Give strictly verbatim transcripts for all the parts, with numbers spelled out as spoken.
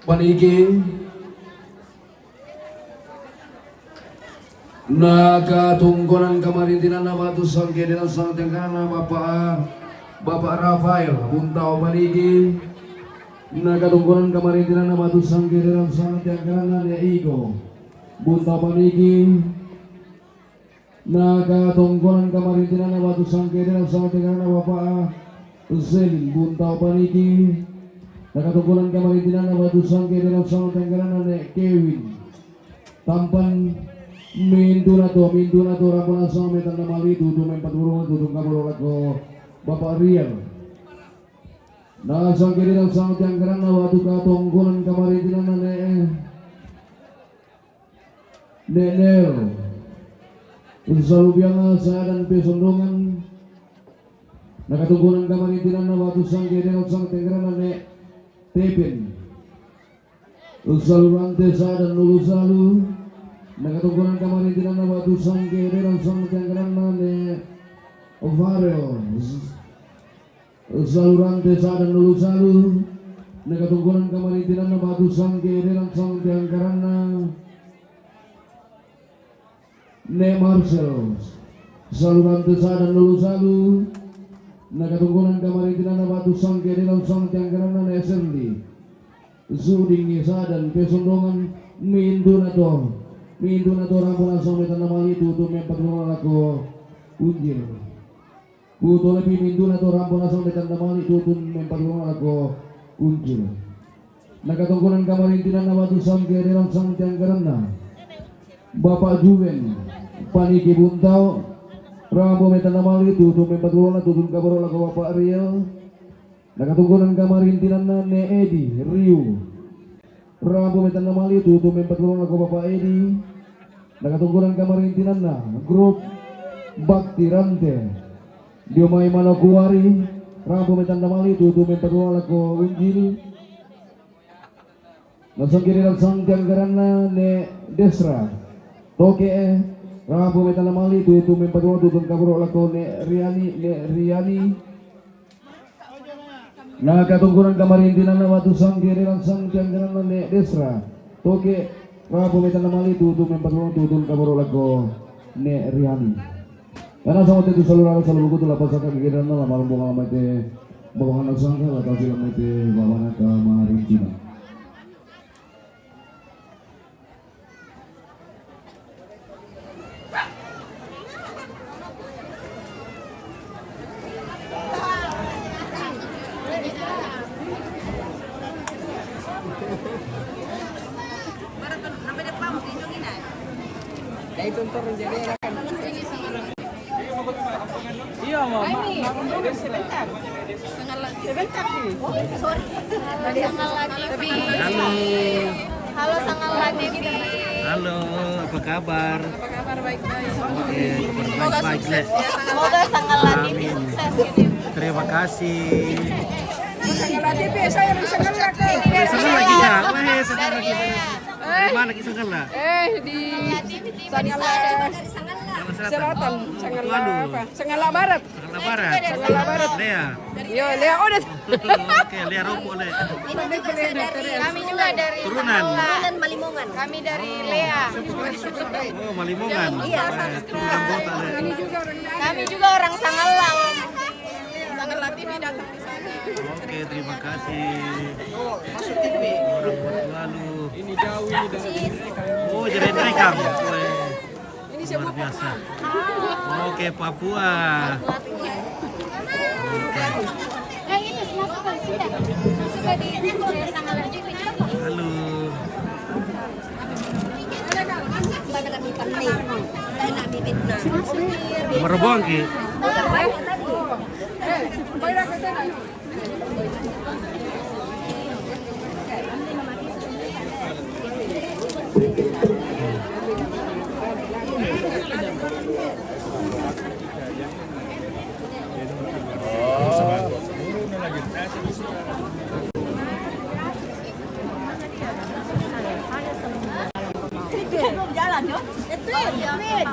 Paniki. Nakatungkonan kamarintinanna batu sangke dena sangtengkana Bapak, Bapak Rafael Buntau Paniki. Nakatungkonan kamarintinanna batu sangke dena sangtengkana ne Iko Buntau Paniki. Nakatungkonan kamarintinanna batu sangke dena sangtengkana Bapak Selin Buntau Paniki. Nakatungkonan kamarintinanna batu sangke dena sangtengkana ne Kevin. Tampan minduna to, minduna to, rampona sangme tanda mali tutu mempat gurungan tutu kaboro lako Bapak Rian. Nah, sangke dena sangtengkana batu katungkonan kamarintinanna ne Nenel. Usalubianga sadan pesondongan. Nakatungkonan kamarintinanna batu sangke dena sangtengkana ne Tepen. Usalurante sadan nulu salu. Nakatungkonan kamarintinanna batu sangke dena sangtengkana ne Farel. Salurante sadan nulu salu. Nakatungkonan kamarintinanna batu sangke dena sangtengkana ne Marcel. Salurante sadan nulu salu. Nakatungkonan kamarintinanna batu sangke dena sangtengkana ne Serli. Sudingi sadan pesondongan minduna to. Minduna to rampona sangme tanda mali tutu mempat gurungan lako Unjil. Putu lebi minduna to rampona sangme tanda mali tutu mempat gurungan lako Unjil. Nakatungkonan kamarintinanna batu sangke dena sangtengkana Bapak Juven Paniki Buntau. Rampo me tanda mali tutu mempat gurungan tutu kaboro lako Bapak Riel. Nakatungkonan kamarintinanna ne Edi Riu. Rampo me tanda mali tutu mempat gurungan lako Bapak Edi. Nakatungkonan kamarintinanna grup Bakti Rante. Dio mai Manokwari. Rampo me tanda mali tutu mempat gurungan lako Unjil. Nasangke dena sangtengkana ne Desra. Toke e. Rampo me tanda mali tutu mempat gurungan tutu kaboro lako ne Riani, ne Riani. Nakatungkonan kamarintinanna batu sangke dena sangtengkana ne Desra. Toke, rampo me tanda mali tutu mempat gurungan tutu kaboro lako ne Riani. Karena sama tetu salurara saluruku tu lapasaka kegiatan lama rombongan lamete bawahan sangka latasi lamete bawahan kamarintinan. Iya, Mama. Sebentar. Sebentar, sorry. Halo. Halo, Sangala T V. Halo, apa kabar? Apa kabar? Baik-baik. Oke, kabar baik-baik, Le. Semoga Sangala T V sukses. Amin. Terima kasih. Sangala T V, saya bisa ngelak, tuh. Bisa ngelak kita. Weh, Sangala T V. Dari mana kita ngelak? Eh, di Sangala Selatan, Sangala apa? Sangala Barat. Sangala Barat. Sangala Barat. Lea. Yo, Lea, oh, udah. Oke, Lea Ropo, Le. Kami juga dari Turunan. Sangala. Turunan Malimongan. Kami dari Lea. Oh, Malimongan. Iya. Eh, Turunan Kota, Le. Kami juga orang Sangala. Sangala T V datang di sana. Oke, terima kasih. Oh, masuk T V. Orang Buat Lalu. Ini jauh ini dari. Oh, jadi rekam. Weh. Ini siapa? Luar biasa. Oke, Papua. Oke. Halo. Merebong ki. Jalan, yo. Itu, Fit.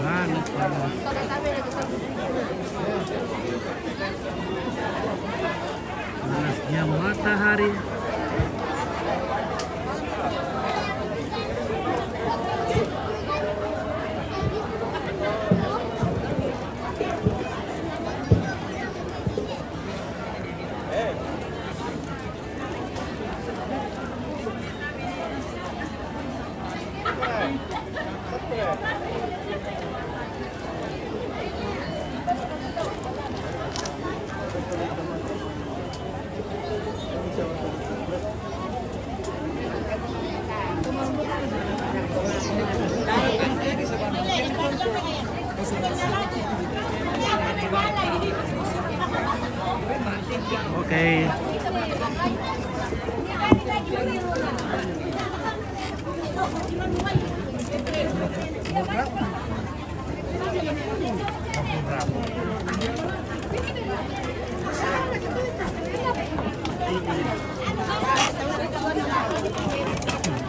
Panas, panas. Ya, matahari. Oke.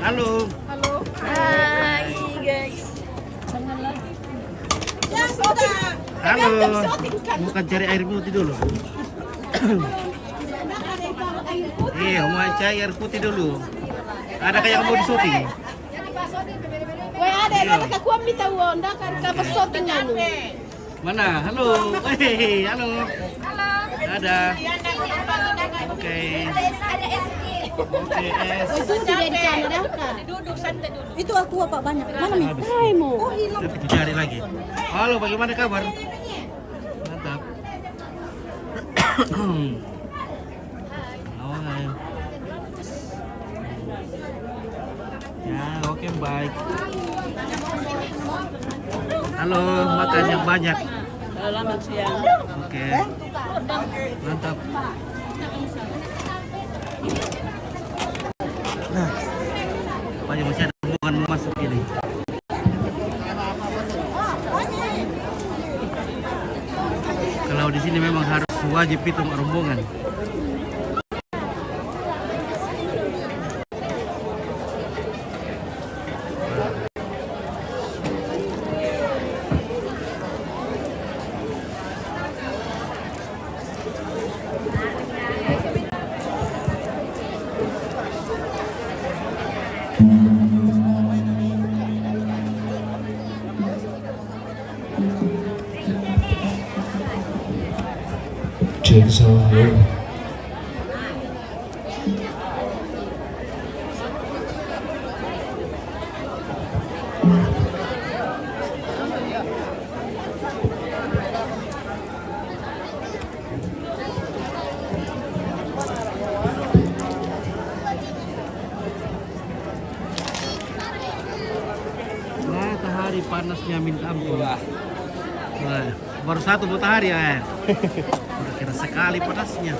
Halo. Halo. Hai, guys. Halo. Bukan cari air putih dulu. Iya, mau cari air putih dulu. Ada kayak mau di syuting. Weh, ada, ada kakuan minta uang, dah, kan, kan, pesotingan. Mana? Halo. Hei, halo. Halo. Ada. Oke. Ada, ada S G. Oke, es. Oh, itu tidak di sana dah, Kak. Duduk santai dulu. Itu aku apa banyak? Mana, Mi? Habis. Hai, Mo. Oh, hilang. Nanti ku cari lagi. Halo, bagaimana kabar? Mantap. Oh, hai. Ya, oke, baik. Halo, makan yang banyak. Selamat siang. Oke. Mantap. Nah, banyak masih ada rombongan mau masuk ini. Kalau di sini memang harus wajib hitung rombongan. Cek sound, halo. Matahari panasnya minta ampun. Wah. Wah, baru satu matahari ya. Udah kira sekali panasnya.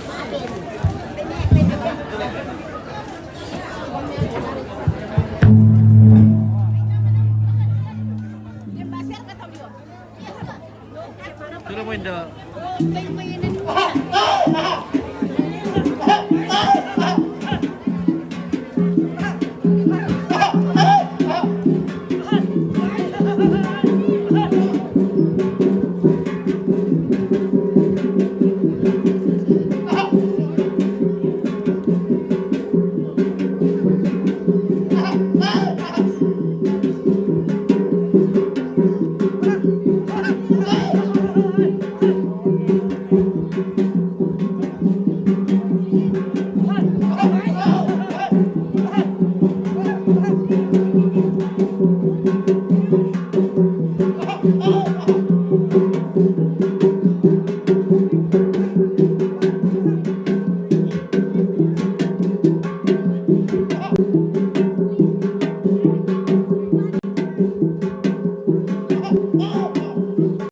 Sudah main dah.